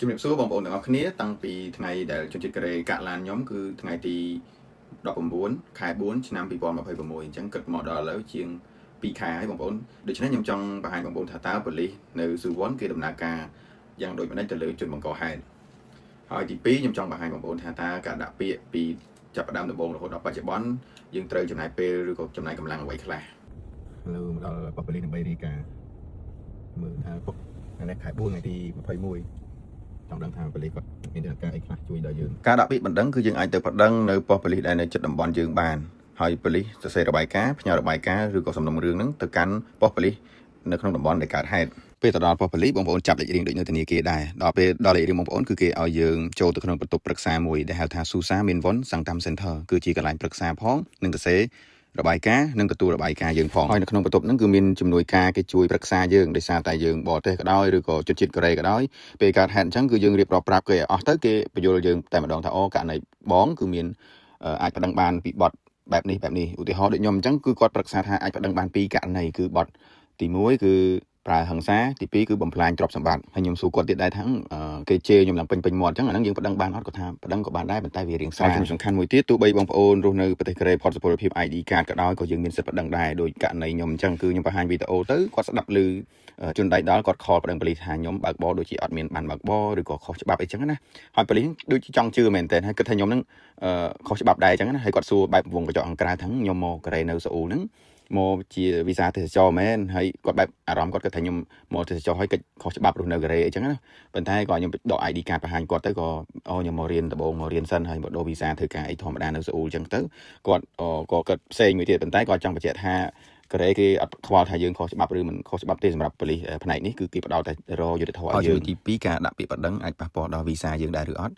ជំរាបសួរបងប្អូនទាំងអស់គ្នាតាំងពីថ្ងៃដែលជនជាតិកូរ៉េកាក់ឡានខ្ញុំគឺថ្ងៃទី19ខែ4ឆ្នាំ2026អញ្ចឹងគិតមកដល់ឥឡូវជាង2ខែហើយបងប្អូនដូច្នេះខ្ញុំចង់បង្ហាញបងប្អូនថាតើប៉ូលីសនៅស៊ូវ៉ុនគេដំណើរការយ៉ាងដូចម្តេចទៅលើជនបង្កហេតុហើយទី2ខ្ញុំចង់បង្ហាញបងប្អូនថាតើការដាក់ពាក្យពីចាប់ផ្ដើមដំបូងរហូតដល់បច្ចុប្បន្នយើងត្រូវចំណាយពេលឬក៏ចំណាយកម្លាំងអ្វីខ្លះលើមកដល់ប៉ូលីសដើម្បីរាយការណ៍មើលថាពុកថ្ងៃនេះខែ4ថ្ងៃទី21ចង់ដឹងថាប៉ូលីសគាត់មានដំណើរការអីខ្លះជួយដល់យើងការដាក់ពាក្យបណ្ដឹងគឺយើងអាចទៅប្តឹងនៅប៉ុស្តិ៍ប៉ូលីសដែលនៅជិតតំបន់យើងបានហើយប៉ូលីសសរសេររបាយការណ៍ផ្ញើរបាយការណ៍ឬក៏សំណុំរឿងហ្នឹងទៅកាន់ប៉ុស្តិ៍ប៉ូលីសនៅក្នុងតំបន់ដែលកើតហេតុពេលទៅដល់ប៉ុស្តិ៍ប៉ូលីសបងប្អូនចាប់លេខរៀងដូចនៅធនាគារដែរដល់ពេលដល់លេខរៀងបងប្អូនគឺគេឲ្យយើងចូលទៅក្នុងបន្ទប់ប្រឹក្សាមួយដែលហៅថា 수사 민원 상담 센터 គឺជាកន្លែងប្រឹក្សាផងនិងសរសេររបាយការណ៍និងទទួលរបាយការណ៍យើងផងហើយនៅក្នុងបន្ទប់ហ្នឹងគឺមានជំនួយការគេជួយប្រឹក្សាយើងដោយសារតែយើងបរទេសក៏ដោយឬក៏ជនជាតិកូរ៉េក៏ដោយពេលកើតហេតុអញ្ចឹងគឺយើងរៀបរាប់ប្រាប់គេឲ្យអស់ទៅគេពន្យល់យើងតែម្ដងថាអូករណីបងគឺមានអាចប្តឹងបានពីបទបែបនេះបែបនេះឧទាហរណ៍ដូចខ្ញុំអញ្ចឹងគឺគាត់ប្រឹក្សាថាអាចប្តឹងបានពីរករណីគឺបទទី1គឺប្រើហិង្សាទី2គឺបំផ្លាញទ្រព្យសម្បត្តិហើយខ្ញុំសួរគាត់ទៀតដែរថាគេជេរខ្ញុំឡើងពេញពេញមាត់អញ្ចឹងអាហ្នឹងយើងប្តឹងបានអត់គាត់ថាប្តឹងក៏បានដែរប៉ុន្តែវារៀងស្រាលសំខាន់មួយទៀតទោះបីបងប្អូនរស់នៅប្រទេសកូរ៉េផុតសុពលភាព ID card ក៏ដោយក៏យើងមានសិទ្ធិប្តឹងដែរដោយករណីខ្ញុំអញ្ចឹងគឺខ្ញុំបង្ហាញវីដេអូទៅគាត់ស្ដាប់ឮជនដៃដល់គាត់ call ប្តឹងប៉ូលីសថាខ្ញុំបើកបរដូចជាអត់មានបានបើកបរឬក៏ខុសច្បាប់អីចឹងណាហើយប៉ូលីសដូចជាចង់ជឿមែនតើហើយគិតថាខ្ញុំហ្នឹងខុសច្បាប់ដែរអញ្ចឹងណាហើយគាត់សួរបែបវងកញ្ចក់ខាងក្រៅថាខ្ញុំមកកូរ៉េនៅសេអ៊ូលហ្នឹងមកជាវីសាទេសចរមែនហើយគាត់បែបអារម្មណ៍គាត់គិតថាខ្ញុំមកទេសចរហើយកិច្ចខុសច្បាប់រស់នៅកូរ៉េអីចឹងណាប៉ុន្តែក៏ខ្ញុំដក ID card បង្ហាញគាត់ទៅក៏អូខ្ញុំមករៀនដំបូងមករៀនសិនហើយមកដូរវីសាធ្វើការអីធម្មតានៅសេអ៊ូលចឹងទៅគាត់ក៏គិតផ្សេងមួយទៀតប៉ុន្តែគាត់ចង់បញ្ជាក់ថាកូរ៉េគេអត់ខ្វល់ថាយើងខុសច្បាប់ឬមិនខុសច្បាប់ទេសម្រាប់ប៉ូលីសផ្នែកនេះគឺគេផ្ដោតតែរកយុត្តិធម៌ឲ្យយើងទី2ការដាក់ពាក្យប្តឹងអាចប៉ះពាល់ដល់វីសាយើងដែរឬអត់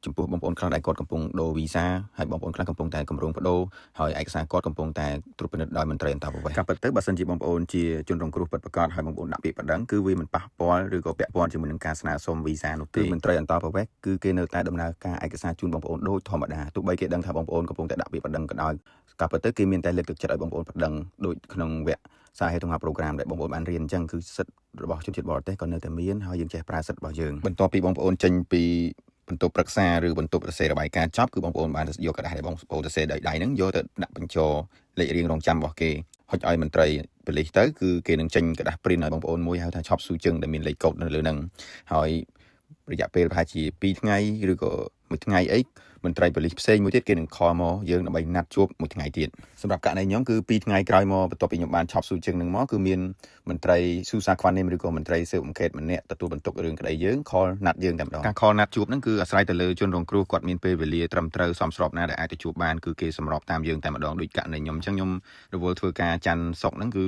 ចំពោះបងប្អូនខ្លះដែលគាត់កំពុងដូរវីសាហើយបងប្អូនខ្លះកំពុងតែកម្រងបដូរហើយឯកសារគាត់កំពុងតែត្រួតពិនិត្យដោយមន្ត្រីអន្តោប្រវេសន៍ការពិតទៅបើសិនជាបងប្អូនជាជនរងគ្រោះពិតប្រាកដហើយបងប្អូនដាក់ពាក្យប្តឹងគឺវាមិនប៉ះពាល់ឬក៏ពាក់ព័ន្ធជាមួយនឹងការស្នើសុំវីសានោះទេមន្ត្រីអន្តោប្រវេសន៍គឺគេនៅតែដំណើរការឯកសារជូនបងប្អូនដូចធម្មតាទោះបីគេដឹងថាបងប្អូនកំពុងតែដាក់ពាក្យប្តឹងក៏ដោយការពិតទៅគេមានតែលើកទឹកចិត្តឲ្យបងប្អូនប្តឹងដូចក្នុងវគ្គសារហេតុ program ដែលបងប្អូនបានរៀនអញ្ចឹងគឺសិទ្ធិរបស់ជនជាតិបរទេសក៏នៅតែមានហើយយើងចេះប្រើសិទ្ធិរបស់យើងបន្ទាប់ពីបងប្អូនចេញពីបន្ទប់ប្រឹក្សាឬបន្ទប់សរសេររបាយការណ៍ចប់គឺបងប្អូនបានយកក្រដាសដែលបងប្អូនសរសេរដោយដៃហ្នឹងយកទៅដាក់បញ្ចូលលេខរៀងរងចាំរបស់គេហុចឲ្យមន្ត្រីប៉ូលីសទៅគឺគេនឹងចេញក្រដាស print ឲ្យបងប្អូនមួយហៅថា접수증ដែលមានលេខកូដនៅលើហ្នឹងហើយរយៈពេលប្រហែលជា2ថ្ងៃឬក៏មួយថ្ងៃអីមន្ត្រីប៉ូលីសផ្សេងមួយទៀតគេនឹង call មកយើងដើម្បីណាត់ជួបមួយថ្ងៃទៀតសម្រាប់ករណីខ្ញុំគឺ2ថ្ងៃក្រោយមកបន្ទាប់ពីខ្ញុំបាន접수증នឹងមកគឺមានមន្ត្រី수사관님ឬក៏មន្ត្រីស៊ើបអង្កេតម្នាក់ទទួលបន្ទុករឿងក្តីយើង call ណាត់យើងតែម្ដងការ call ណាត់ជួបហ្នឹងគឺអាស្រ័យទៅលើជនរងគ្រោះគាត់មានពេលវេលាត្រឹមត្រូវសមស្របណាដែលអាចទៅជួបបានគឺគេសម្របតាមយើងតែម្ដងដូចករណីខ្ញុំអញ្ចឹងខ្ញុំរវល់ធ្វើការច័ន្ទសុក្រហ្នឹងគឺ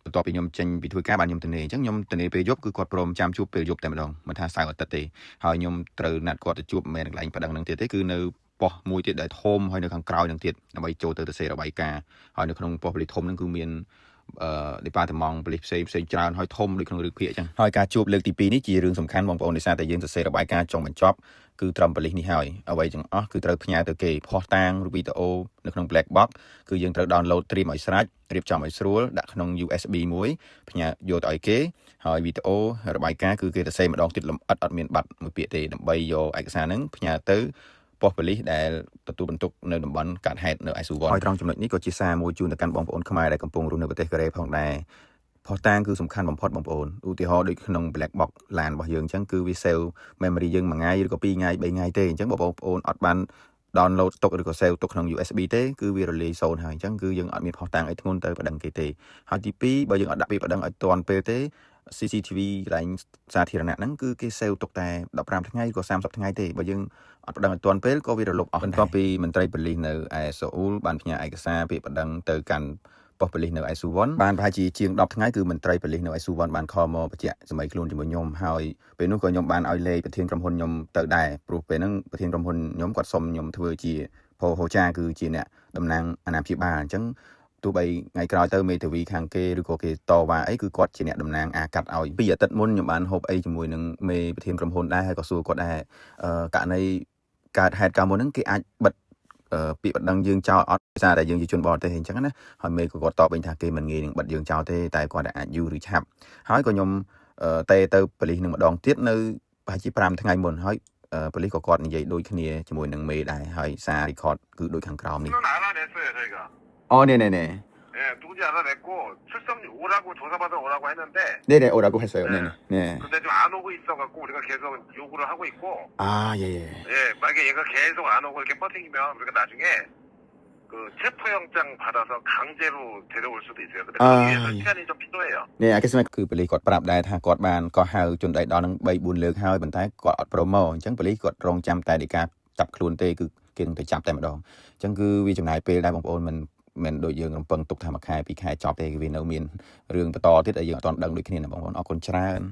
បន្ទាប់ពីខ្ញុំចេញពីធ្វើការបានខ្ញុំទៅនេអញ្ចឹងខ្ញុំទៅនេពេលយប់គឺគាត់ព្រមចាំជួបពេលយប់តែម្ដងមិនថាសៅរ៍អាទិត្យទេហើយខ្ញុំត្រូវណាត់គាត់ទៅជួបមិនមែនកន្លែងប្តឹងហ្នឹងទៀតទេគឺនៅប៉ុស្តិ៍មួយទៀតដែលធំហើយនៅខាងក្រោយហ្នឹងទៀតដើម្បីចូលទៅសរសេររបាយការណ៍ហើយនៅក្នុងប៉ុស្តិ៍ប៉ូលីសធំហ្នឹងគឺមានអឺ department ប៉ូលីសផ្សេងផ្សេងច្រើនហើយធំដូចក្នុងរឿងភាគអញ្ចឹងហើយការជួបលើកទី2នេះជារឿងសំខាន់បងប្អូនដោយសារតែយើងសរសេររបាយការណ៍ចុងបញ្ចប់គឺត្រឹមប៉ូលីសនេះហើយអ្វីទាំងអស់គឺត្រូវផ្ញើទៅគេភស្តុតាងឬវីដេអូនៅក្នុង black box គឺយើងត្រូវ download ត្រៀមឲ្យស្រេចរៀបចំឲ្យស្រួលដាក់ក្នុង USB មួយផ្ញើយកទៅឲ្យគេហើយវីដេអូរបាយការណ៍គឺគេសរសេរម្ដងទៀតលម្អិតអត់មានបាត់មួយពាក្យទេដើម្បីយកឯកសារហ្នឹងផ្ញើទៅប៉ុស្តិ៍ប៉ូលីសដែលទទួលបន្ទុកនៅតំបន់កាត់ហេតុនៅឯស៊ូវ៉ុនហើយត្រង់ចំណុចនេះក៏ជាសារមួយជូនទៅកាន់បងប្អូនខ្មែរដែលកំពុងរស់នៅប្រទេសកូរ៉េផងដែរភស្តុតាងគឺសំខាន់បំផុតបងប្អូនឧទាហរណ៍ដូចក្នុង black box ឡានរបស់យើងអញ្ចឹងគឺវា save memory យើងមួយថ្ងៃឬក៏2ថ្ងៃ3ថ្ងៃទេអញ្ចឹងបងប្អូនអត់បាន download ទុកឬក៏ save ទុកក្នុង USB ទេគឺវារលាយសូន្យហើយអញ្ចឹងគឺយើងអត់មានភស្តុតាងអីធ្ងន់ទៅប្តឹងគេទេហើយទី2បើយើងអត់ដាក់ពាក្យប្តឹងឲ្យទាន់ពេលទេ CCTV កន្លែងសាធារណៈហ្នឹងគឺគេ save ទុកតែ15ថ្ងៃឬក៏30ថ្ងៃទេបើយើងអត់ប្តឹងឲ្យទាន់ពេលក៏វារលុបអស់បន្ទាប់ពីមន្ត្រីប៉ូលីសនៅឯសូអ៊ូលបានផ្ញើឯកសារពាក្យប្តឹងទៅកាន់ប៉ុស្តិ៍ប៉ូលីសនៅឯស៊ូវ៉ុនបានប្រហែលជាជាង10ថ្ងៃគឺមន្ត្រីប៉ូលីសនៅឯស៊ូវ៉ុនបាន call មកបញ្ជាក់សម័យខ្លួនជាមួយខ្ញុំហើយពេលនោះក៏ខ្ញុំបានឲ្យលេខប្រធានក្រុមហ៊ុនខ្ញុំទៅដែរព្រោះពេលហ្នឹងប្រធានក្រុមហ៊ុនខ្ញុំគាត់សុំខ្ញុំធ្វើជា보호자គឺជាអ្នកតំណាងអាណាព្យាបាលអញ្ចឹងទោះបីថ្ងៃក្រោយទៅមេធាវីខាងគេឬក៏គេតវ៉ាអីគឺគាត់ជាអ្នកតំណាងអាកាត់ឲ្យពីអាទិត្យមុនខ្ញុំបានហូបអីជាមួយនឹងមេប្រធានក្រុមហ៊ុនដែរហើយក៏សួរគាត់ដែរករណីកើតហេតុកាលមុនហ្នឹងគេអាចបិទ ពាក្យបណ្ដឹងយើងចោលអត់ដោយសារតែយើងជាជនបរទេសអញ្ចឹងណាហើយមេក៏គាត់តបវិញថាគេមិនងាយនឹងបិទយើងចោលទេតែគាត់តែអាចយូរឬឆាប់ហើយក៏ខ្ញុំតេទៅប៉ូលីសនឹងម្ដងទៀតនៅ ប្រហែលជា5ថ្ងៃមុនហើយប៉ូលីសក៏គាត់និយាយដូចគ្នាជាមួយនឹងមេដែរហើយសារ record គឺដូចខាងក្រោមនេះ 는 알아냈어요, 저희가. អូនេះនេះនេះ 예, 누군지 알아냈고 출석 오라고 조사받으러 오라고 했는데 네, 네, 오라고 했어요. 네, 네. 네. 근데 좀 안 오고 있어갖고 우리가 계속 요구를 하고 있고 아, 예, 예. 예, 만약에 얘가 계속 안 오고 이렇게 버티면 우리가 나중에 그 체포영장 받아서 강제로 데려올 수도 있어요. 근데 아, 그기 위해서 예. 시간이 좀 필요해요. នេះអាគេស្មានគឺប៉ូលីសគាត់ប្រាប់ដែរថាគាត់បានក៏ហៅជនដៃដល់នឹង3 4លើកហើយប៉ុន្តែគាត់អត់ព្រមមកអញ្ចឹងប៉ូលីសគាត់រងចាំតែដីកាចាប់ខ្លួនទេគឺគេនឹងទៅចាប់តែម្ដងអញ្ចឹងគឺវាចំណាយពេលដែរបងប្អូនមិនមិនដូចយើងរំពឹងទុកថាមួយខែពីរខែចប់ទេគឺវានៅមានរឿងបន្តទៀតដែលយើងអត់ទាន់ដឹងដូចគ្នាណាបងប្អូនអរគុណច្រើន។